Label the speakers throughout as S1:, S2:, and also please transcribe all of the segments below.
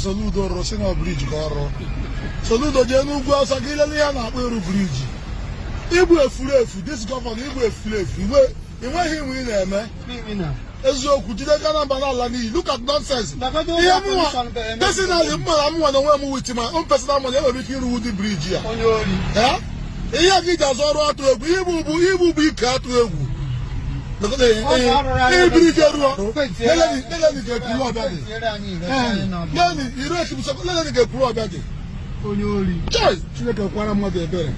S1: Soludo rụrụ si na bridge ka ọ rụọ. Soludo, jee n'ugwu Awụsa ka ilele ihe a na-akpọ ịrụ bridge. Igbu efuru efu, this governor, igbu efuru efu, enweghị inwe ị na-eme. Eziokwu, jide Ghana mba n'ala n'iyi. Look at nonsense. Ihe mụnwa personally, mma na mụnwa na onwe m, with my own personal money, enwere m ike ịrụ ụdị bridge a.
S2: Onye ori.
S1: Eh? Ihe a ka iji azụ ọrụ atụ egwu, igbu bụ ike atụ egwu. Ihe bridge eruo leleni ka ekuru ọbịa dị. Leni ire ekibuso, leleni ka ekuru ọbịa dị.
S2: Onye ori.
S1: Chai, Chineke kwara mmadụ ebere.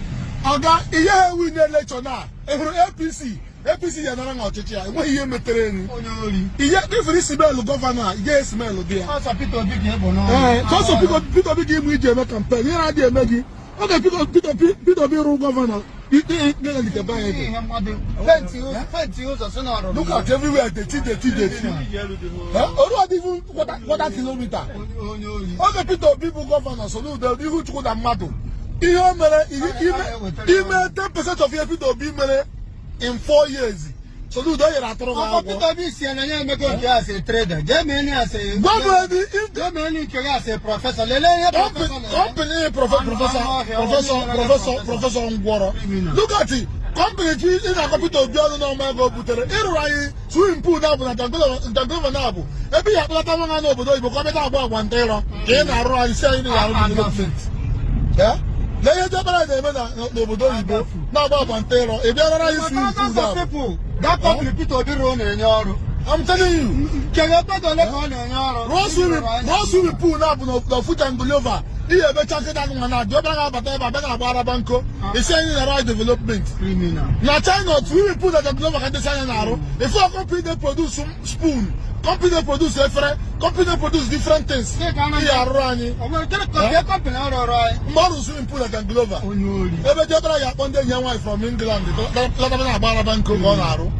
S1: Ọga, ihe ha win election a, ị hụrụ APC, APC ya nara na ọchịchị ya, enweghị ihe metere enyi.
S2: Onye ori.
S1: Ihe ifuru smell governor a, ị gaghị smell dị ya.
S2: Ọsọ Peter Obi ga-egbo n'ọnụ.
S1: Ee, sọsọ Peter Obi ga-ime iji eme campaign, ihe na-adịghị eme gị oge Peter Obi rụ governor ikpe nke be anyị dị.
S2: Ihe mmadụ paint ụzọ si na ọrụrụ.
S1: Look at everywhere, dirty, dirty, dirty. Oru adịghị quarter kilometer.
S2: Onye ori.
S1: Oge Peter Obi bụ governor, Soludo, ihu Chukwu na mmadụ, ihe o mere, ime 10% of ihe Peter Obi mere in 4 years, Soludo nyere atụrụ gị
S2: Ọkọ
S1: akwụkwọ.
S2: Peter Obi si na ya emego nke ya asị trader, jee mee ya asị.
S1: Gwa m ebe.
S2: Jee mee nke ya asị professor, lelee ihe professor na-eme.
S1: Company professor, professor, professor, professor ngwọrọ. Look at it. Company ị na-akọ Peter Obi ọnụ n'ọma ego o butere ịrụrụ anyị swimming pool na-abụ na Janglova, na-abụ ebe ị akpọlata nwa ha n'obodo oyibo ka ọ bịa agba agwa nta ịrọ ka ị na-arụ anyị, si anyị na-arụ development. Eh? Lee ihe diọkpara na-eme n'obodo oyibo, na-agba agba nta ịrọ, ị bịa rara anyị swimming pool
S2: Thousands of
S1: na-abụ.
S2: people that company Peter Obi rụrụ na-enye ọrụ.
S1: I'm telling you.
S2: Nke ebe ole ka ọ na-enye ọrụ?
S1: Rụọ swimming pool na-abụ n'ofu Janglova, ihe emecha nkịta nwa na diọkpara ga-abata ebe a bịa na-agba araba nko, isi anyị na right development.
S2: Criminal.
S1: Na China, swimming pool na Janglova ka ndị China na-arụ. Ifu a company dey produce spoon, company dey produce efere, company dey produce different things, ihe arụrụ anyị.
S2: Ọ nwere nke company ọrụ ọrụ anyị?
S1: Mgbe ọ rụrụ swimming pool na Janglova,
S2: Onye ori.
S1: ebe diọkpara ya akpọ ndị enyi ya nwaanyị from England lataba na-agba araba nko ka ọ na-arụ.